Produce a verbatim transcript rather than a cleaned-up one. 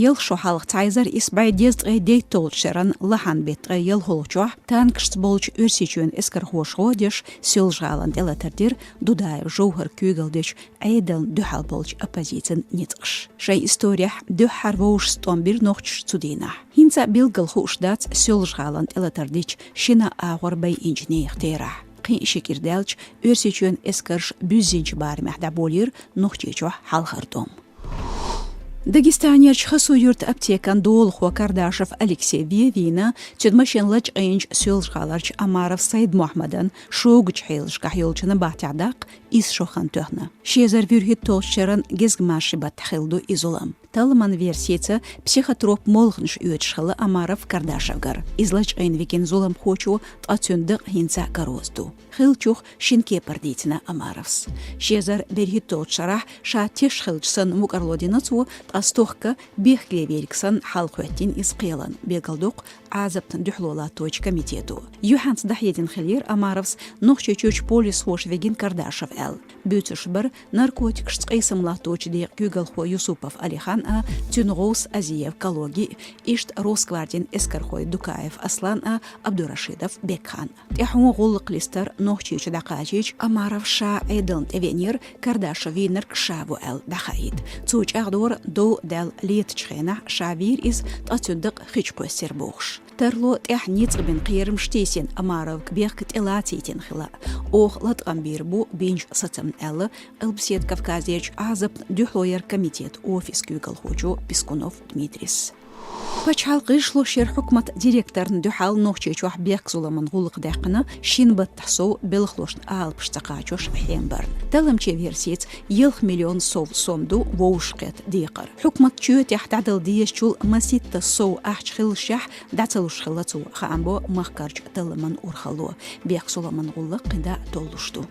Ялх шо хьалха цхьа эзар исс бӀе дезткъе дейтталгӀачу шеран лахьан беттан ткъе ялхалгӀачохь танкашца болчу Оьрсийчоьнан эскархоша гӀо а деш, Соьлжа-ГӀалана тӀелатар дира Дудаев Жовхара куьйгалла дечу Ӏедална дуьхьал болчу оппозицин ницкъаша. Шайн исторехь дуьххьара вовшашца тӀом бира нохчаша цу дийнахь. ХӀинца а билггал хууш дац Соьлжа-ГӀалана тӀелатар дича шина а агӀор байинчу нехан терахь. Кхин а ши кӀира даьлча, Оьрсийчоьнан эскарша буьззинчу барамехь дӀаболийра Нохчийчохь хьалхара тӀом. Дагестанерчу Хасу-Юьртан аптекан долахо Кардашев Алексей вен вийна, цуьнан машина лачкъийначу Соьлжа-ГӀаларчу Омаров Сайд-Мохьмадан шогачу хьелашкахь йолчу набахтехь даккха исс шо хан тоьхна. Ши эзар вуьрхӀитталгӀачу шеран гезгмашин баттахь хилла ду и зулам. Талламан версица, психотроп молханаш оьцуш хилла Омаров Кардашевгара. Иза лачкъийна вигина зуламхочо, ткъа цуьнан дакъа хӀинца а кароза ду. Хиллачух шина кепара дийцина Омаровс. Ши эзар берхӀитталгӀачу шарахь ша теш хиллачу санна мукӀарло дина цо, ткъа стохка бехкале верг санна хьалакхоьттина иза кхелан, билгалдоккху Ӏазапна дуьхьало латточу комитето. Юьхьанца дӀахьедина хиллера Омаровс Нохчийчуьрчу полисхоша вигина Кардашев аьлла. Буьйцуш бара наркотикашца къийсам латточу декъан куьйгалхо Юсупов Алихан а, цуьнан гӀовс Азиев Калоги а, иштта Росгвардин эскархой Дукаев Аслан а, Абдурашидов Бекхан а. ТӀаьхьо гӀуллакх листар Нохчийчу дӀакхачийча, Омаров ша Ӏедална тӀевеанера, Кардашев вийнарг ша ву аьлла дӀахаийта. Цо чӀагӀдора, дов а даьлла летачу хенахь ша вийра иза, ткъа цуьнан дакъа хи чу кхоьссира бохуш. Тарло тӀехь ницкъ бина кхерамаш тийсина Омаровга бехк тӀелацийтина хила. Оха латкъам бийр бу бинчу сацамна аьлла, Къилбаседа Кавказерчу Ӏазапна дуьхьало яран комитетан офисан куьйгалхочо Пискунов Дмитрис. Пачхьалкхан гӀишлошъяран хьукматан директорна дуьхьал Нохчийчохь бехк-зуламан гӀуллакх даьккхина, шина баттахь сов белхалошна алапаш ца кхачош хьем барна. Талламчийн версица, ялх миллион сов сом ду вовшахкхетта декхар. Хьукматан чоьтехь дӀадала дезачул масийтта сов ахча хиллашехь, дӀа ца луш хилла цо, хаам бо махкарчу талламан урхалло. Бехк-зуламан гӀуллакх кхин дӀа а толлуш ду.